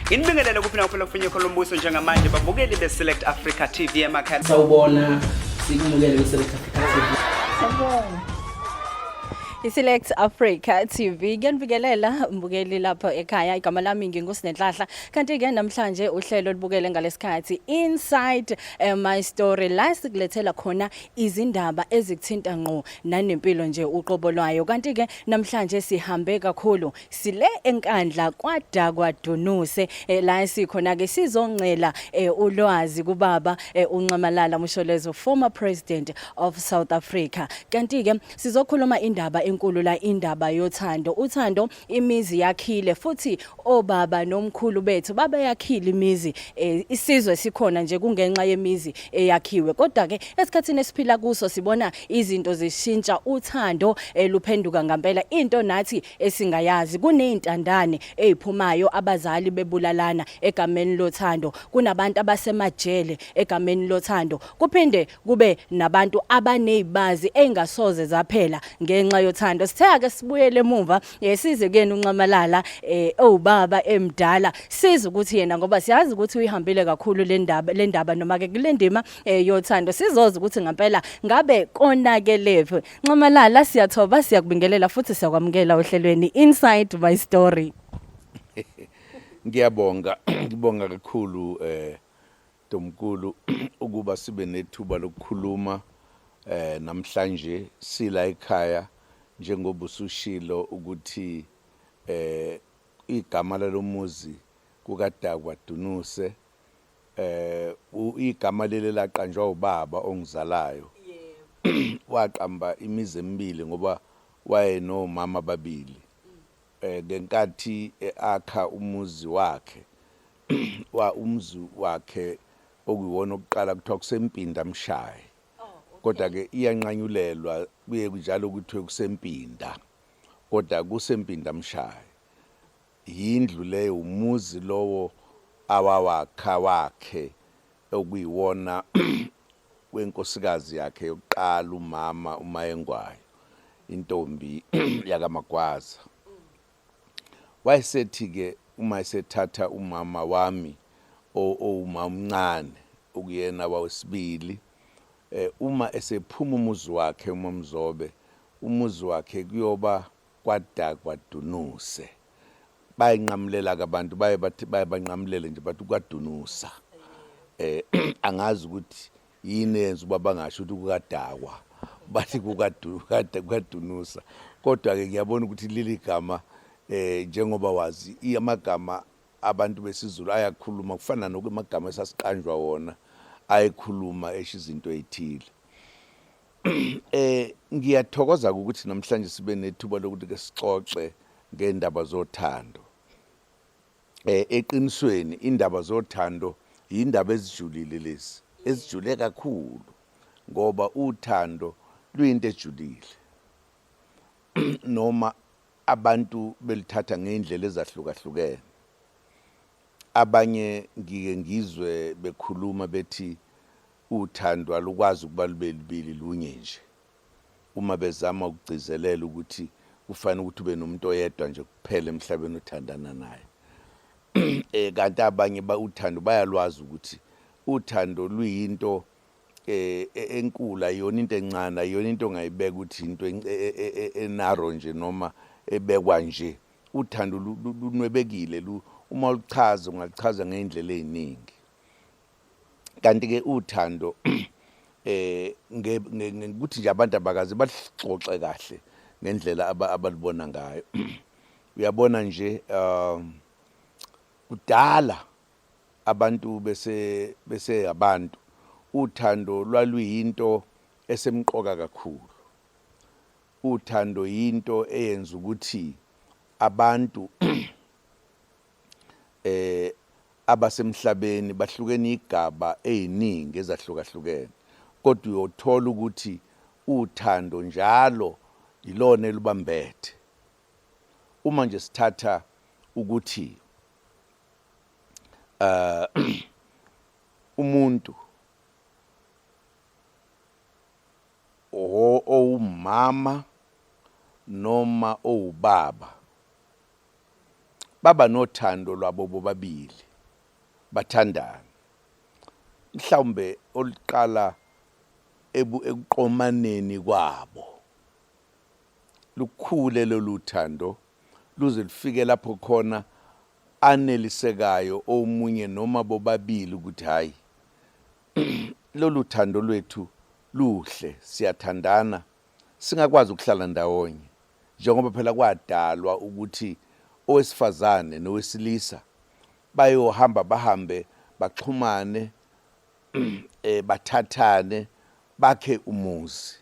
Nginibingelele kuphi nakuphela kufinye khona umbuso njengamanje babukeli be-Select Africa TV emakhaya. Sawubona, sikumukele kwi-Select Africa TV. Sawubona. I-Select Africa TV kuyanivikelela mbukeli lapho ekhaya. Igama lami nginguSinenhlahla, kanti-ke namhlanje uhlelo olubukele ngalesikhathi Inside My Story, la sikulethela khona izindaba ezikuthinta ngqo nanempilo nje uqobo lwayo. Kanti-ke namhlanje sihambe kakhulu sile eNkandla kwadakwa Dunuse, la esikhona-ke sizoncela ulwazi kubaba uNxamalala Msholozi, former president of South Africa. Kanti-ke sizokhuluma indaba enkulu la, indaba yothando. Uthando, imizi yakhile, futhi obaba nomkhulu bethu babeyakhile imizi. Isizwe sikhona nje kungenxa yemizi eyakhiwe, kodwa-ke esikhathini esiphila kuso sibona izinto zishintsha, uthando luphenduka ngampela into nathi esingayazi. Kuney'ntandane ey'phumayo, abazali bebulalana egameni lothando, kunabantu abasemajele egameni lothando, kuphinde kube nabantu abaney'bazi ey'ngasoze zaphela ngenxa yothando. Sithe-ake sibuyele emumva, size kuyena uNxamalala, owubaba emdala, size ukuthi yena, ngoba siyazi ukuthi uyihambile kakhulu le ndaba noma-ke kule ndima yothando, sizoza ukuthi ngampela ngabe konakelephi. Nxamalala, siyathoba, siyakubingelela futhi siyakwamukela ohlelweni Inside My Story. Ngiyabonga, ngibonga kakhulu Domkulu ukuba sibe nethuba lokukhuluma namhlanje sila ekhaya, njengoba usushilo ukuthi igama lalomuzi kukadakwa Dunuse. Igama leli laqanjwa ubaba ongizalayo. Waqamba imizi emibili ngoba wayenomama ababili. Ngenkathi akha umuzi wakhe, wa umuzi wakhe okuyiwona okuqala kuthiwa kuseMpinda Mshaye, kodwa ke iyanqanyulelwa, kuye kunjalo kuthiwe kuseMpinda, kodwa kuseMpinda Mshaye. Yindlu leyo, umuzi lowo awawakha wakhe, okuyiwona wenkosikazi yakhe yokuqala, umama uMayengwayo, intombi yakaMagwaza. Wayesethi-ke uma esethatha umama wami owuma omncane, okuyena wawesibili, uma esephuma umuzi wakhe uMamzobe, umuzi wakhe kuyoba kwadakwa Dunuse. Bayinqamulela-ke abantu, baye bathi, baye banqamulele nje, bathi kwaDunusa. Angazi ukuthi yini eyenza ukuba bangasho ukuthi kukadakwa, bathi kukaDunusa. Kodwa-ke ngiyabona ukuthi leli gama, njengoba wazi amagama abantu besiZulu ayakhuluma, kufana nokwamagama esasiqanjwa wona, ayekhuluma esho izinto ey'thile. Ngiyathokoza ukuthi namhlanje sibe nethuba lokuthi ke sixoxe ngendaba zothando. Eqinisweni indaba zothando yindaba ezijulile lezi, ezijule kakhulu, ngoba uthando luyinto ejulile. Noma abantu belithatha ngey'ndlela ezahlukahlukene. Abanye ngike ngizwe bekhuluma bethi uthando alukwazi ukuba lube lubili, lunye nje. Uma bezama ukugcizelela ukuthi kufanele ukuthi ube nomuntu oyedwa nje kuphela emhlabeni othandana naye. Kanti abanye uthando bayalwazi ukuthi uthando luyinto enkulu, ayiyona into encane, ayiyona into ongayibeka ukuthi into enarrow nje noma ebekwa nje. Uthando lunwebekile, uma uluchaza ungaluchaza ngey'ndlela ey'ningi. Kanti-ke uthando ukuthi nje abantu abakaze balixoxe kahle ngendlela abalibona ngayo. Uyabona nje, kudala abantu bese abantu, uthando lwaluyinto esemqoka kakhulu. Uthando yinto eyenza ukuthi abantu abasemhlabeni bahlukene igaba eziningi ezahlukahlukene, kodwa uyothola ukuthi uthando njalo yilona elubambethe. Uma nje sithatha ukuthi umuntu owumama noma owubaba Baba nothando lwabo bobabili, bathandana. Mhlawumbe oluqala ekuqomaneni kwabo. Lukhule lolu thando luze lufike lapho khona anelisekayo omunye noma bobabili ukuthi hhayi lolu thando lwethu luhle, siyathandana, singakwazi ukuhlala ndawonye njengoba phela kwadalwa ukuthi owesifazane nowesilisa bayohamba bahambe baxhumane bathathane bakhe umuzi.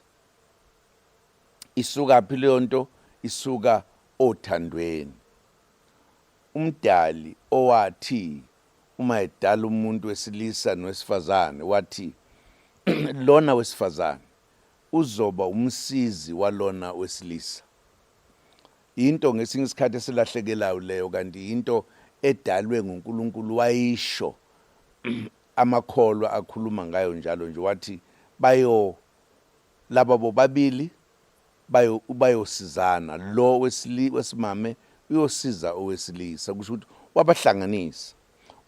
Isukaphi leyo nto? Isuka othandweni. UMdali owathi uma edala umuntu wesilisa nowesifazane wathi lona wesifazane uzoba umsizi walona wesilisa. Into ngesinye isikhathi esilahlekelayo leyo kanti into edalwe nguNkulunkulu wayisho amakholwa akhuluma ngayo njalo nje wathi bayo laba bobabili bayo bayosizana lo wesimame uyosiza owesilisa kusho ukuthi wabahlanganisa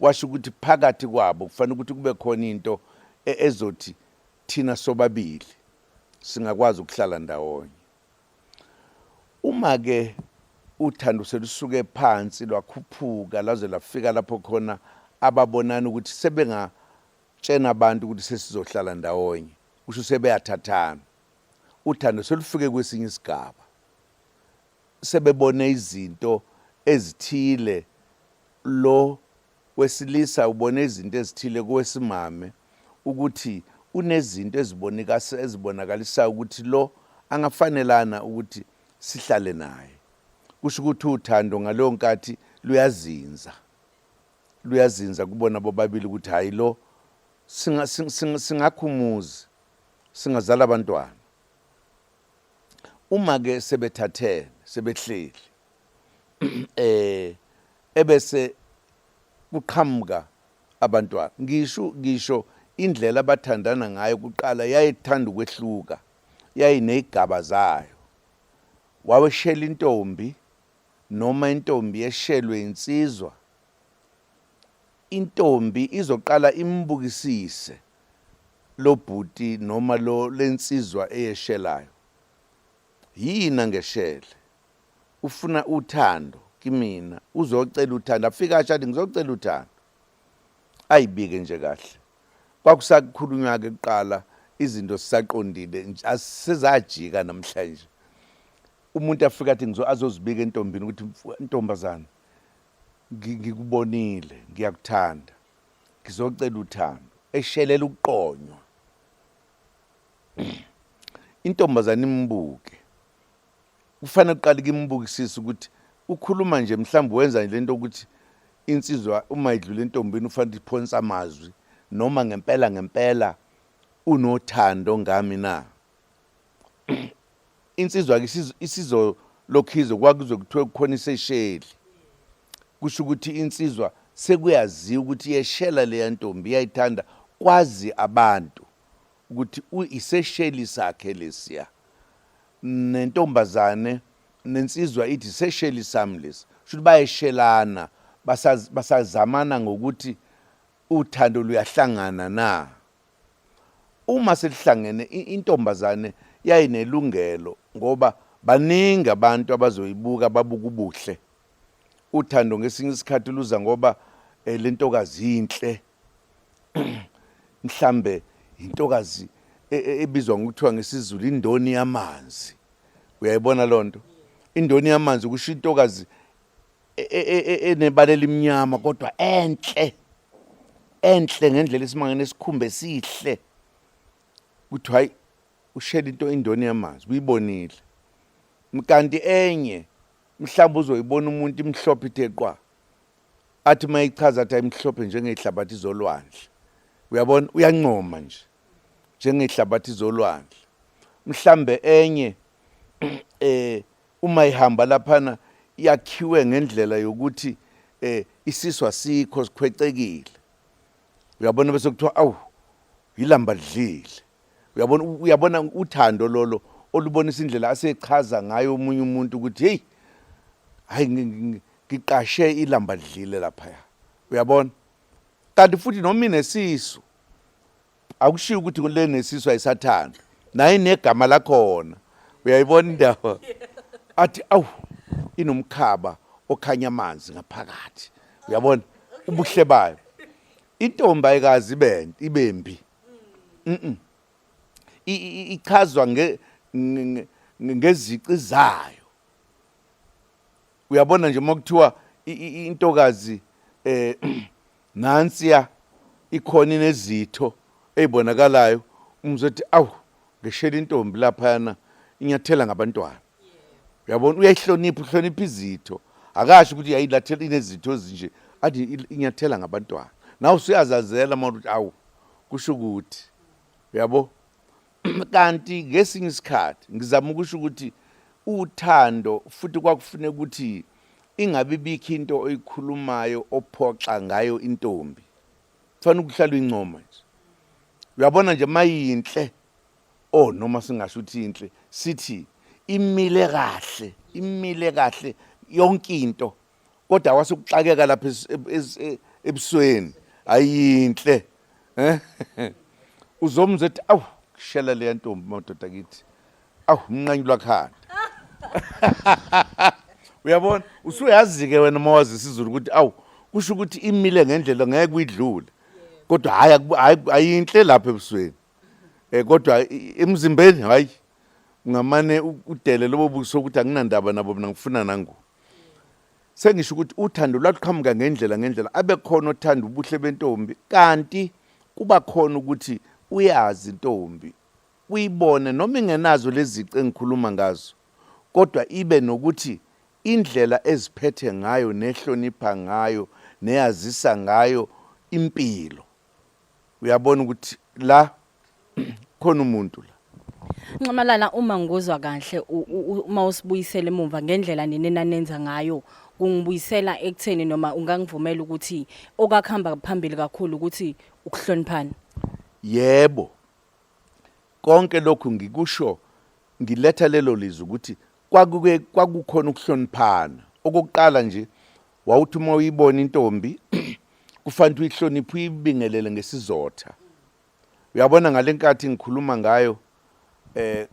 washo ukuthi phakathi kwabo kufanele ukuthi kube khona into ezothi thina sobabili singakwazi ukuhlala ndawonye. Uma ke uthando selusuke phansi lwakhuphuka laze lwafika lapho khona ababonani ukuthi sebengatshena abantu ukuthi sesizohlala ndawonye, kusho sebeyathathana. Uthando selufike kwesinye isigaba, sebebone izinto ezithile lo wesilisa ubone izinto ezithile kowesimame ukuthi unezinto ezibonakalisayo ukuthi lo angafanelana ukuthi sihlale naye. Kusho ukuthi uthando ngaleyo nkathi luyazinza, luyazinza kubona bobabili ukuthi hhayi lo singakha umuzi, singazala abantwana. Uma-ke sebethathene, sebehleli ebese kuqhamuka abantwana, ngisho ngisho indlela abathandana ngayo kuqala yayithanda ukwehluka, yayiney'gaba zayo. Waweshela intombi noma intombi yeshelwe insizwa, intombi izoqala imbukisise lo bhuti noma lo lensizwa eyeshelayo. Yini angeshele? Ufuna uthando kimina, uzocela uthando. Afike asho athi ngizocela uthando. Ayibike nje kahle. Kwakusakhulunywa-ke kuqala izinto zisaqondile, asezajika namhlanje. Umuntu afike athi azozibika entombini ukuthi ntombazane ngikubonile, ngiyakuthanda, ngizocela uthando. Eshelela ukuqonywa. Intombazane imbuke. Kufanele kuqale kimbukisise ukuthi ukhuluma nje mhlawumbe wenza nje lento ukuthi insizwa uma idlula entombini ufanele iphonse amazwi noma ngempela ngempela unothando ngami na. Insizwa ke isizolokhizo kwakuze kuthiwe kukhona isesheli. Kusho ukuthi insizwa sekuyaziwa ukuthi yeshela leya ntombi iyayithanda kwazi abantu ukuthi isesheli sakhe lesiya. Nentombazane nensizwa ithi isesheli sami lesi. Kusho ukuthi bayeshelana basazamana ngokuthi uthando luyahlangana na. Uma selihlangene intombazane yayinelungelo ngoba baningi abantu abazoyibuka babuka ubuhle. Uthando ngesinye isikhathi luza ngoba le ntokazi yinhle, mhlambe intokazi ebizwa ngokuthiwa ngesiZulu indoni yamanzi. Uyayibona loo nto? Indoni yamanzi kusho intokazi enebala elimnyama kodwa enhle, enhle ngendlela esimanga, nesikhumba esihle. Kuthiwa hayi ushela into indoni yamanzi, uyibonile. Kanti enye mhlawumbe uzoyibona umuntu imhlophe ithe qwa, athi uma eyichaza athi ayimhlophe njengey'hlabathi zolwandle. Uyabona, uyancoma nje njengey'hlabathi zolwandle. Mhlambe enye uma ihamba laphana yakhiwe ngendlela yokuthi isisu asikho, sikhwecekile. Uyabona bese kuthiwa awu yilamba lidlile. Uyabona, uyabona uthando lolo olubonisa indlela asechaza ngayo omunye umuntu ukuthi hey, hayi Ngiqashe ilamba lidlile laphaya. Uyabona? Kanti futhi noma inesisu akushiwo ukuthi le nesisu ayisathandwa. Nayo inegama lakhona. Uyayibona indaba? Athi awu inomkhaba okhanya amanzi ngaphakathi. Uyabona? Ubuhle bayo. Intombi ayikazi ibe ibembi. Mhm. Ichazwa nge ngezici zayo. Uyabona nje uma kuthiwa intokazi eh nansiya ikhona inezitho ezibonakalayo umzothi awu ngeshela intombi laphayana inyathela ngabantwana. Uyabona uyayihlonipha uhlonipha izitho. Akasho ukuthi yayilathela inezitho ezinje athi inyathela ngabantwana. Nawe usuyazazela uma ukuthi awu kusho ukuthi uyabo kanti ngesinye isikhathi ngizama ukusho ukuthi uthando futhi kwakufuneka ukuthi ingabe ibikho into oyikhulumayo ophoxa ngayo intombi. Kufanele ukuhlala uyincoma nje. Uyabona nje mayinhle oh noma singasho ukuthi inhle sithi imile kahle imile kahle yonke into kodwa wasekuxakeka lapha ebusweni ayinhle eh uzomuzwa ethi awu kushela leya ntombi madoda kithi awu umnqanyulwa khanda uyabona usuyazi-ke wena uma wazi isiZulu ukuthi awu kusho ukuthi imile ngendlela ngeke uyidlule kodwa hhayi ayinhle lapha ebusweni um kodwa emzimbeni hhayi ungamane udele lobo buso ukuthi anginandaba nabo mina ngifuna nangu sengisho ukuthi uthando lwaluqhamuka ngendlela ngendlela abe khona othanda ubuhle bentombi kanti kuba khona ukuthi uyazi intombi uyibone noma ingenazo lezici engikhuluma ngazo kodwa ibe nokuthi indlela eziphethe ngayo nehlonipha ngayo neyazisa ngayo impilo uyabona ukuthi la khona umuntu la. Nxamalala uma ngikuzwa kahle uma usibuyisela emumva ngendlela nina enanenza ngayo kungibuyisela ekutheni noma ungangivumela ukuthi okakuhamba phambili kakhulu ukuthi ukuhloniphana. Yebo. Konke lokhu ngikusho ngiletha lelo lizwi ukuthi kwakuke kwakukhona ukuhloniphana. Okokuqala nje wawuthi uma uyibona intombi kufanele uyihloniphe uyibingelele ngesizotha. Uyabona ngalenkathi ngikhuluma ngayo eh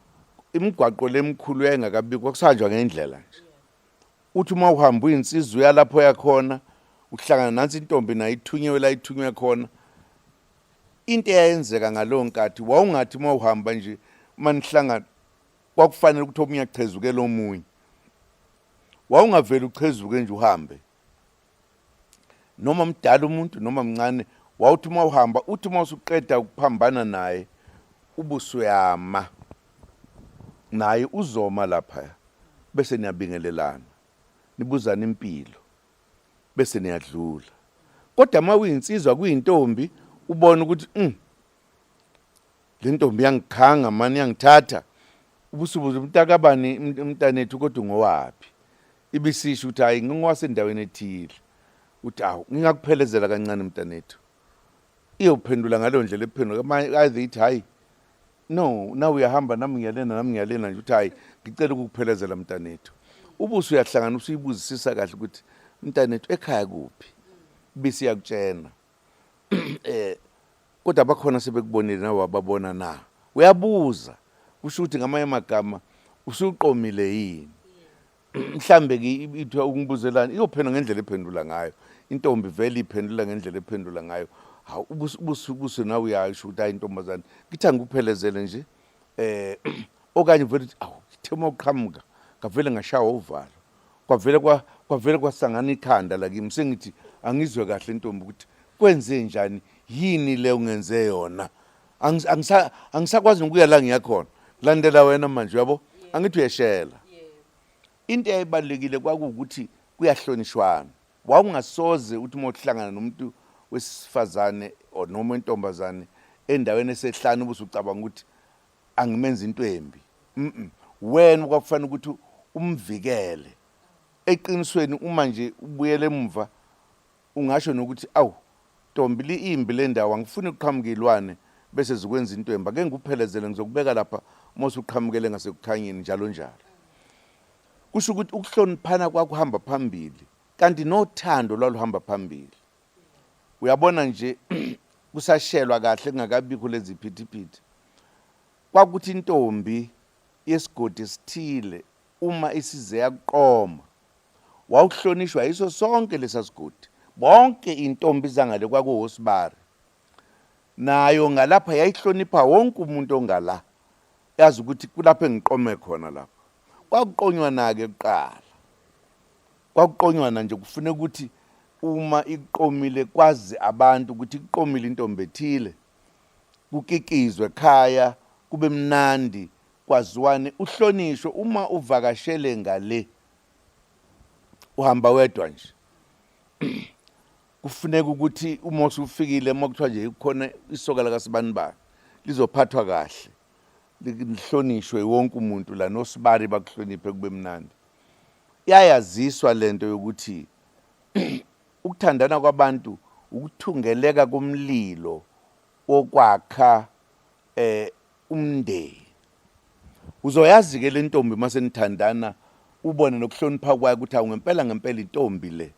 imigwaqo lemkhulu yayingakabikwa kwakusahanjwa ngendlela nje. Uthi uma uhamba uyinsizwa uya lapho yakhona uhlangana nansi intombi nayo ithunyiwe la ithunywe khona. Into eyayenzeka ngaleyo nkathi wawungathi uma uhamba nje uma nihlangana kwakufanele ukuthi omunye achezukele omunye. Wawungavele uchezuke nje uhambe. Noma mdala umuntu noma mncane wawuthi uma uhamba uthi uma usuqeda ukuphambana naye ubusuyama naye uzoma lapha bese niyabingelelana nibuzana impilo bese niyadlula kodwa uma uyinsizwa kuyintombi ubona ukuthi le ntombi yangikhanga mani yangithatha ubusubuza umntakabani umntanethu kodwa ungowaphi ibisisho ukuthi hayi ngingowasendaweni ethile uthi awu ngingakuphelezela kancane mntanethu iyophendula ngaleyo ndlela ephendula either ithi hayi no nawe uyahamba nami ngiyalena nami ngiyalena nje uthi hayi ngicela ukukuphelezela mntanethu ubuso uyahlangana usuyibuzisisa kahle ukuthi mntanethu ekhaya kuphi bese iyakutshena eh kodwa bakhona sebekubonile nawe wababona na uyabuza kusho ukuthi ngamanye amagama usuqomile yini mhlambe ke ithiwa ukungibuzelani iyophendula ngendlela ephendula ngayo intombi vele iphendula ngendlela ephendula ngayo hawu ubusu nawe uyasho ukuthi hayi intombazane ngithi angikuphelezele nje eh okanye vele uthi awu ngithe uma uqhamuka ngavele ngashawa uvalo kwavele kwa kwavele kwasangana ikhanda la kimi sengithi angizwe kahle intombi ukuthi kwenze njani yini le ungenze yona angisakwazi nokuya la ngiyakhona landela wena manje uyabo angithi uyeshela into eyayibalulekile kwakuwukuthi kuyahlonishwana wawungasoze uthi uma uhlangana nomuntu wesifazane or noma intombazane endaweni esehlane ubusucabanga ukuthi angimenzi into embi mm wena kwakufanele ukuthi umvikele eqinisweni uma nje ubuyele emuva Ungasho nokuthi awu ntombi li imbi le ndawo angifuni kuqhamuke ilwane bese zikwenza into embi ake ngikuphelezele ngizokubeka lapha uma usuqhamukele ngasekukhanyeni njalo njalo. Kusho ukuthi ukuhloniphana kwakuhamba phambili. Kanti nothando lwaluhamba phambili. Uyabona nje kusashelwa kahle kungakabikho lezi phithiphithi. Kwakuthi intombi yesigodi esithile uma isize yakuqoma wawuhlonishwa yiso sonke lesa sigodi. Bonke intombi zangale kwakuwosibari. Nayo ngalapha yayihlonipha wonke umuntu ongala. Yazi ukuthi kulapho engiqome khona lapha. Kwakuqonywana-ke kuqala. Kwakuqonywana nje kufuneka ukuthi uma ikuqomile kwazi abantu ukuthi ikuqomile intombi ethile. Kukikizwe ekhaya, kube mnandi, kwaziwane, uhlonishwe uma uvakashele ngale. Uhamba wedwa nje. Kufuneka ukuthi uma usufikile uma kuthiwa nje kukhona isoka lakasibanibani lizophathwa kahle lihlonishwe wonke umuntu la nosibari bakuhloniphe kube mnandi. Yayaziswa lento yokuthi ukuthandana kwabantu ukuthungeleka komlilo wokwakha eh umndeni. Uzoyazi ke lentombi mase nithandana ubone nokuhlonipha kwayo ukuthi awu ngempela ngempela intombi le.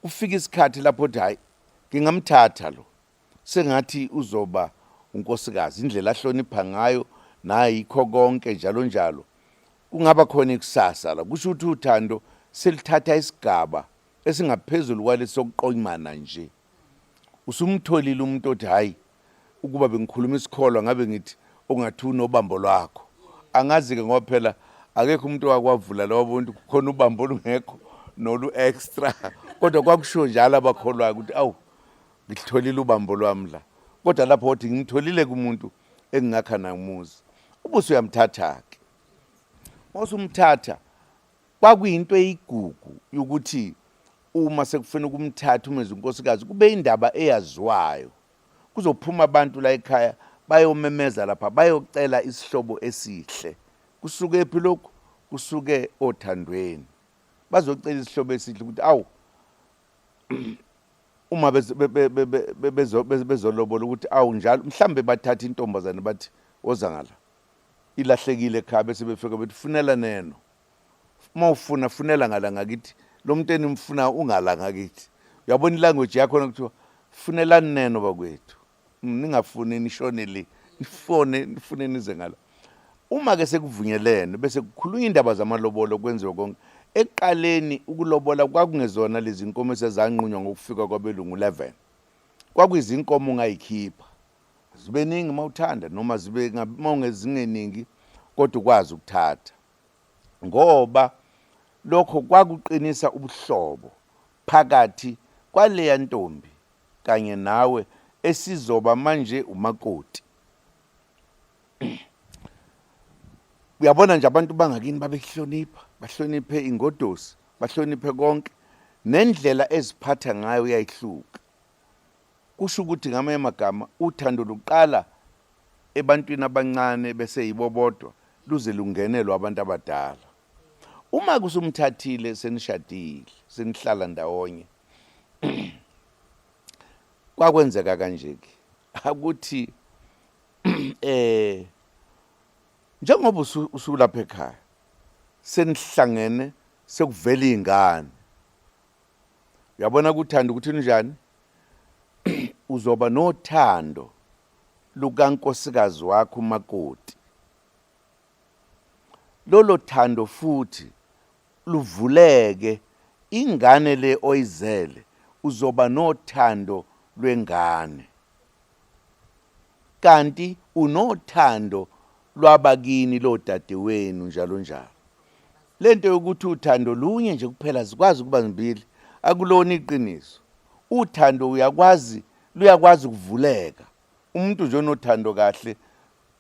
Kufika isikhathi lapho uthi hayi ngingamthatha lo sengathi uzoba unkosikazi indlela ahlonipha ngayo nayikho konke njalo njalo kungaba khona ikusasa la kusho ukuthi uthando selithatha isigaba esingaphezulu kwalesi sokuqonyana nje usumtholile umuntu othi hayi ukuba bengikhuluma isikholwa ngabe ngithi ongathi unobambo lwakho angazi-ke ngoba phela akekho umuntu owakwavula lowo buntu kukhona ubambo olungekho nolu extra kodwa kwakushiwo njalo abakholwayo ukuthi awu ngitholile ubambo lwami la kodwa lapho wathi ngimtholile kumuntu engingakha naye umuzi ubuse uyamthatha-ke mawusumthatha Kwakuyinto eyigugu yokuthi uma sekufuna ukumthatha umenze unkosikazi kube indaba eyaziwayo. Kuzophuma abantu la ekhaya bayomemeza lapha bayocela isihlobo esihle. Kusukephi lokhu? Kusuke othandweni. Bazocela isihlobo esihle ukuthi awu uma bezolobola ukuthi awu njalo mhlambe bathatha intombazane bathi woza ngala. Ilahlekile ekhaya bese befika bethi funela neno. Uma ufuna funela ngala ngakithi lo muntu enimfuna ungala ngakithi. Uyabona ilanguage yakhona kuthiwa funelani neno bakwethu. Mm, ningafuni nishone le. Nifone nifune nize ngala. Uma ke sekuvunyelene bese kukhulunywa indaba zamalobolo kwenziwe konke. Ekuqaleni ukulobola kwakungezona lezi nkomo esezanqunywa ngokufika kwabelungu 11. Kwakuyizinkomo ongayikhipha. Zibe ningi uma uthanda noma zibe uma ungezingeningi kodwa ukwazi ukuthatha ngoba lokho kwakuqinisa ubuhlobo phakathi kwaleya ntombi kanye nawe esizoba manje umakoti. Uyabona nje abantu bangakini babekuhlonipha, bahloniphe ingodosi, bahloniphe konke nendlela eziphatha ngayo yayihluka. Kusho ukuthi ngamanye amagama uthando luqala ebantwini abancane bese yibo bodwa luze lungenelwe abantu abadala. Uma kusumthathile senishadile, senihlala ndawonye kwakwenzeka kanje ke akuthi eh njengoba usulapha ekhaya senihlangene sekuvela izingane Uyabona kuthanda ukuthi unjani? Uzoba nothando lukankosikazi wakho umakoti. Lolo thando futhi luvuleke ingane le oyizele uzoba nothando lwengane. Kanti unothando lwabakini lodadewenu njalo njalo. Lento yokuthi uthando lunye nje kuphela zikwazi ukuba zimbili akulona iqiniso. Uthando uyakwazi luyakwazi ukuvuleka. Umuntu nje onothando kahle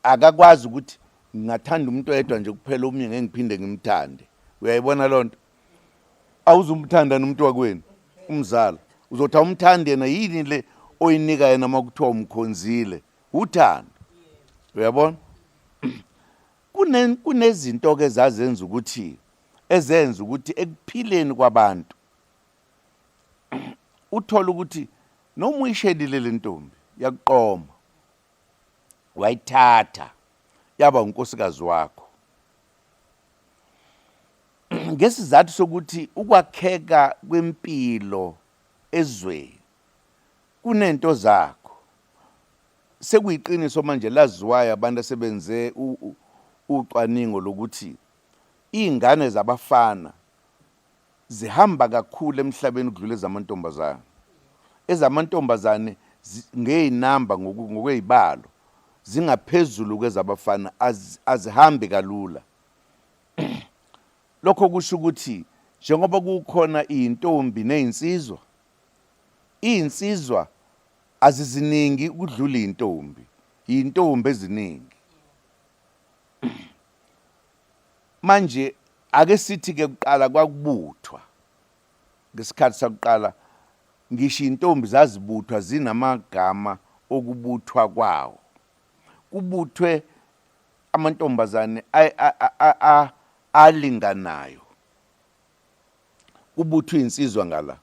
akakwazi ukuthi ngingathanda umuntu oyedwa nje kuphela omunye ngeke ngiphinde ngimthande. Uyayibona lonto? Awuzumthanda nomuntu wakwenu umzala. Uzothi awumthandi yena yini le oyinika yena uma kuthiwa umkhonzile? Uthando. Uyabona? Kunezinto-ke ezazenza ukuthi ezenza ukuthi ekuphileni kwabantu uthole ukuthi noma uyishelile le ntombi yakuqoma wayithatha yaba unkosikazi wakho. Ngesizathu sokuthi ukwakheka kwempilo ezweni kunento zakho, sekuyiqiniso manje laziwayo abantu asebenze ucwaningo lokuthi iy'ngane zabafana zihamba kakhulu emhlabeni ukudlula ezamantombazane. Ezamantombazane ngey'namba ngokwey'balo zingaphezulu kwezabafana, azihambi kalula. Lokho kusho ukuthi njengoba kukhona iy'ntombi ney'nsizwa, iy'nsizwa aziziningi ukudlula iy'ntombi, iy'ntombi eziningi. Manje ake sithi ke kuqala kwakubuthwa ngesikhathi sakuqala ngisho intombi zazibuthwa zinamagama okubuthwa kwawo kubuthwe amantombazane alinganayo kubuthwe insizwa ngala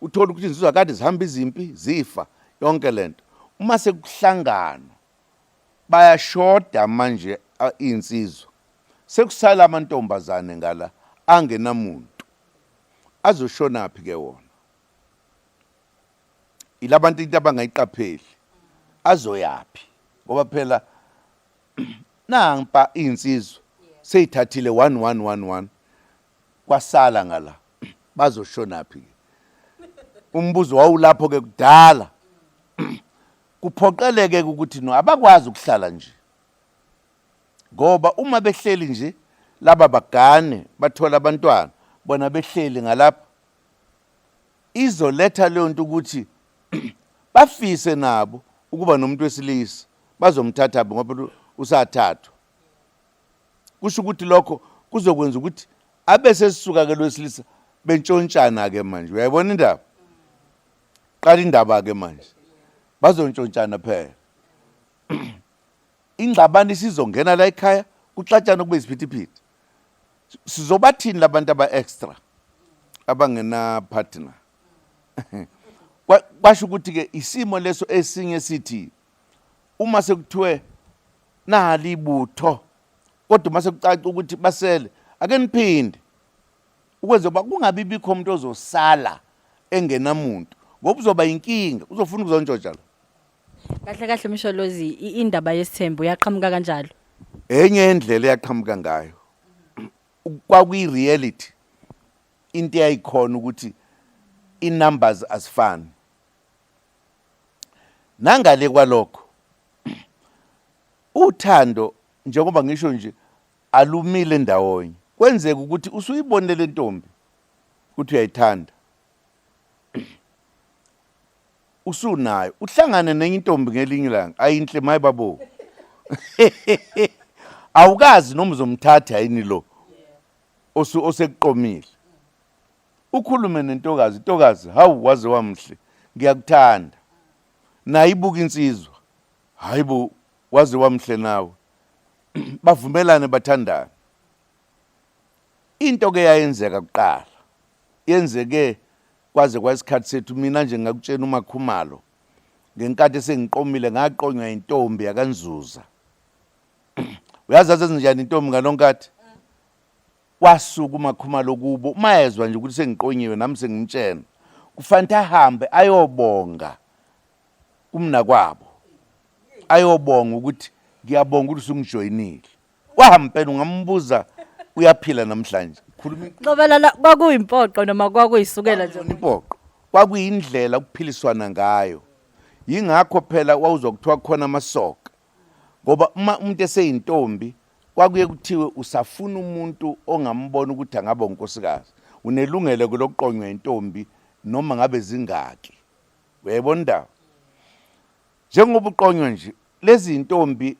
uthola ukuthi insizwa kade zihamba izimpi zifa yonke lento uma sekuhlangana Bayashoda manje iy'nsizwa. Sekusala amantombazane ngala angenamuntu. Azoshonaphi ke wona? Ilabantu into abangayiqapheli. Azoyaphi? Ngoba phela nampa iy'nsizwa seyithathile 1 1 1 1 kwasala ngala bazoshonaphi ke? Umbuzo wawulapho ke kudala. Kuphoqeleke ukuthi no abakwazi ukuhlala nje ngoba uma behleli nje laba bagane bathola abantwana bona behleli ngalapha izoletha leyo nto ukuthi bafise nabo ukuba nomuntu wesilisa bazomthatha ngoba usathathwa. Kusho ukuthi lokho kuzokwenza ukuthi abe sesisuka ke lwesilisa bentshontshana ke manje. Uyayibona indaba? Qala indaba ke manje. Bazontshontshana phela. Ingxabano isizongena la ekhaya kuxatshana kube isiphithiphithi. Sizobathini labantu aba extra abangena partner? Kwasho ukuthi ke isimo leso esinye sithi uma sekuthiwe nali ibutho kodwa uma sekucaca ukuthi basele ake niphinde ukwenza uba kungabi bikho umuntu ozosala engenamuntu ngoba uzoba inkinga uzofuna ukuzontshotsha lo. Kahle kahle Msholozi indaba yesithembu yaqhamuka kanjalo. Enye indlela eyaqhamuka ngayo kwakuyi reality into eyayikhona ukuthi i numbers azifani. Nangale kwalokho uthando njengoba ngisho nje alumile ndawonye. Kwenzeka ukuthi usuyibonile le ntombi ukuthi uyayithanda. Usunayo uhlangane nenye intombi ngelinye ilanga ayinhle maye babo. Awukazi noma uzomthatha yini lo osekuqomile. Ukhulume nentokazi, ntokazi, hawu waze wamhle, ngiyakuthanda. Naye ibuka insizwa, hayi bo, waze wamhle nawe. Bavumelane bathandane. Into ke yayenzeka kuqala, yenzeke kwaze kwayisikhathi sethu mina nje ngakutshena uMakhumalo ngenkathi sengiqomile ngaqonywa intombi yakaNzuza. Uyazi azenze njani intombi ngalonkathi? Wasuka uMakhumalo kubo uma ezwa nje ukuthi sengiqonyiwe nami sengimtshena kufanele ahambe ayobonga kumnakwabo ayobonga ukuthi ngiyabonga ukuthi usungijoyinile. Wahamba impela ungambuza uyaphila namhlanje. Khuluma Xobelela kwakuyimpoqo noma kwakuyisukela nje? Impoqo. Kwakuyindlela ukuphiliswana ngayo. Yingakho phela wawuzwa kuthiwa kukhona amasoka. Ngoba uma umuntu eseyintombi kwakuye kuthiwe usafuna umuntu ongambona ukuthi angaba unkosikazi. Unelungelo ke lokuqonywa intombi noma ngabe zingaki. Uyayibona indaba? Njengoba uqonywa nje lezi zintombi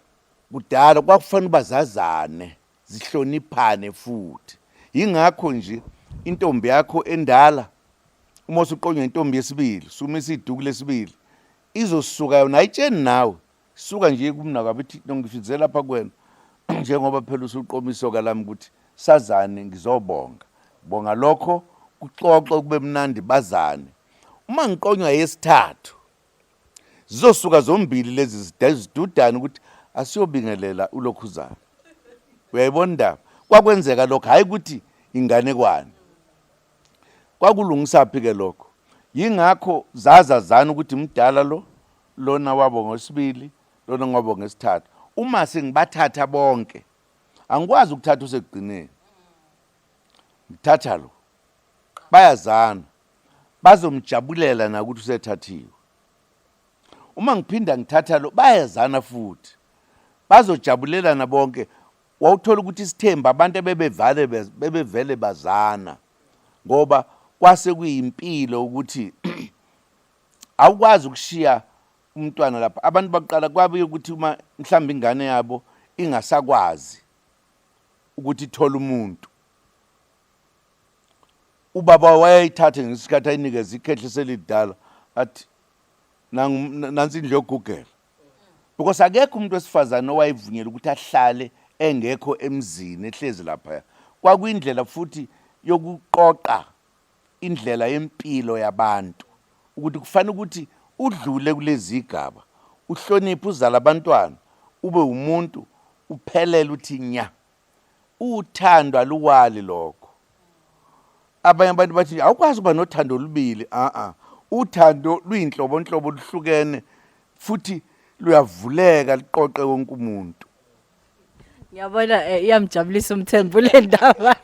kudala kwakufanele uba zazane zihloniphane futhi. Yingakho nje intombi yakho endala uma usuqonywa intombi yesibili, sumisa iduku lesibili, izosuka yona ayitsheni nawe. Suka nje kumnakwabo ithi ngifize lapha kuwena njengoba phela usuqoma isoka lami ukuthi sazane ngizobonga. Bonga lokho kuxoxe kube mnandi bazane. Uma ngiqonywa yesithathu zizosuka zombili lezi zidudane ukuthi asiyobingelela ulokhuzana. Uyayibona indaba? Kwakwenzeka lokho hayi ukuthi Inganekwane. Kwakulungisaphi ke lokho? Yingakho zazazana ukuthi mdala lo, lona wabo ngosibili, lona ngwabo ngesithathu. Uma sengibathatha bonke, angikwazi ukuthatha usekugcineni. Ngithatha lo. Bayazana. Bazomjabulela na ukuthi usethathiwe. Uma ngiphinda ngithatha lo, bayazana futhi. Bazojabulelana bonke. Wawuthola ukuthi isithembu abantu ebebevale bebevele bazana ngoba kwase kuyimpilo ukuthi awukwazi ukushiya umntwana lapha. Abantu baqala kwabe ukuthi uma mhlawumbe ingane yabo ingasakwazi ukuthi ithole umuntu, ubaba wayeyithathe ngesikhathi ayinikeze ikhehle selidala athi nansi indlu yokugugela, because akekho umuntu wesifazane owayevunyelwa ukuthi ahlale engekho emzini ehlezi lapha. Kwakuyindlela futhi yokuqoqa indlela yempilo yabantu ukuthi kufanele ukuthi udlule kulezi igaba, uhloniphe, uzale abantwana, ube umuntu uphelele, uthi nya. Uthando aluwali lokho. Abanye abantu bathi awukwazi ukuba nothando olubili. A-a, uthando luyinhlobonhlobo, luhlukene futhi luyavuleka luqoqe wonke umuntu. Ngiyabona iyamjabulisa uMthembu le ndaba.